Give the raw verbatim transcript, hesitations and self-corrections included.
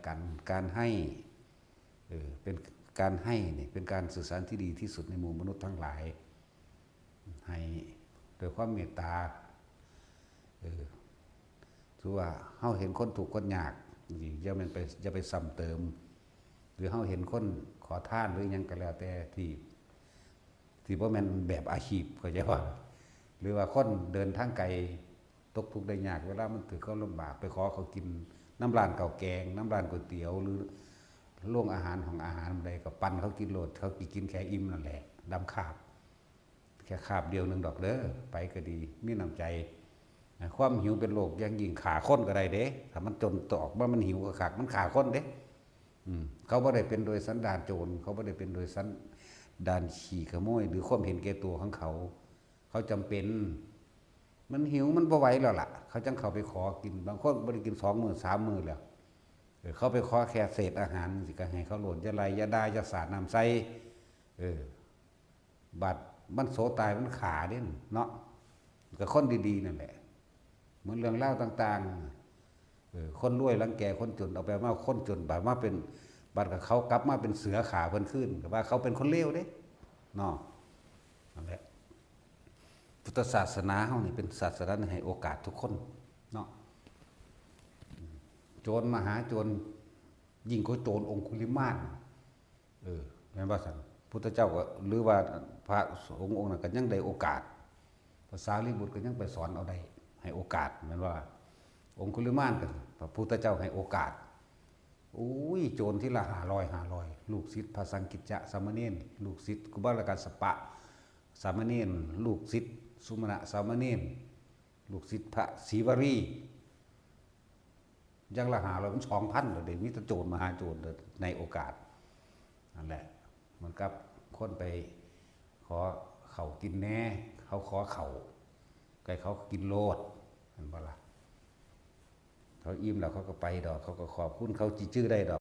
กัน การให้ เออ เป็นการให้นี่เป็นการสื่อสารที่ดีที่สุดในหมู่มนุษย์ทั้งหลาย ให้ด้วยความเมตตา เออ ถือว่าเฮาเห็นคนทุกข์คนยาก อย่าแม่นไป อย่าไปซ้ำเติม หรือเฮาเห็นคนขอทานหรือหยังก็แล้วแต่ที่ ที่บ่แม่นแบบอาชีพ เข้าใจบ่ หรือว่าคนเดินทางไกล ตกทุกข์ได้ยาก เวลามันถืกเขาลำบาก ไปขอเขากินนำร้านข้าวแกง นำร้านก๋วยเตี๋ยว หรือโรงอาหาร ห้องอาหารใด ก็ปันเขากินโลด เขาสิกินแค่อิ่มนั่นแหละ ดำคาบ แค่คาบเดียวหนึ่งดอกเด้อ ไปก็ดี มีน้ำใจ ความหิวเป็นโรคอย่างยิ่ง ฆ่าคนก็ได้เด้ ถ้ามันจนตอกมา มันหิวคักๆ มันฆ่าคนเด้ อืม เขาบ่ได้เป็นโดยสันดานโจร เขาบ่ได้เป็นโดยสันดานขี้ขโมย หรือความเห็นแก่ตัวของเขา เขาจำเป็น มันหิว มันบ่ไหวแล้วล่ะ เขาจั่งเข้าไปขอกิน บางคนบ่ได้กินสองมื้อสามมื้อแล้ว เออ เขาไปขอแค่เศษอาหารสิ ก็ให้เขาโลด อย่าไล่ อย่าด่า อย่าสาดน้ำใส่ เออ บัดมันโสตาย มันฆ่าเด้เนาะ ก็คนดีๆ นั่นแหละ เหมือนเรื่องราวต่างๆ เออ คนรวยรังแกคนจน เอาไปมาคนจน บัดมาเป็น บัดกับเขากลับมาเป็นเสือฆ่าเพิ่นคืน ก็ว่าเขาเป็นคนเลวเด้ เนาะ นั่นแหละ พุทธศาสนาเฮานี่เป็นศาสนาให้โอกาสทุกคนเนาะ โจรมหาโจร ยิ่งกว่าโจรองคุลิมาน เออ แม่นบ่ซั่น พุทธเจ้าก็ หรือว่าพระสงฆ์องค์นั้นก็ยังได้โอกาส ภาษาลีบุตรก็ยังไปสอนเอาได้ ให้โอกาส แม่นว่า องคุลิมานก็พระพุทธเจ้าให้โอกาส อุ้ย โจรทีละห้าร้อย ห้าร้อย ลูกศิษย์พระสังกิจจะสามเณร ลูกศิษย์กุบาลกัสสปะสามเณร ลูกศิษย์สุมาณะสามเณร ลูกศิษย์พระศรีวลี อย่างละห้าร้อย มันสองพันแล้วเด้ มีแต่โจรมหาโจรในโอกาส นั่นแหละ เหมือนกับคนไปขอข้าวกินแหน่ เขาขอข้าว ไก่เขากินโลด เห็นบ่ล่ะ เขาอิ่มแล้วเขาก็ไปดอก เขาก็ขอบคุณ เขาจิจื้อได้ดอก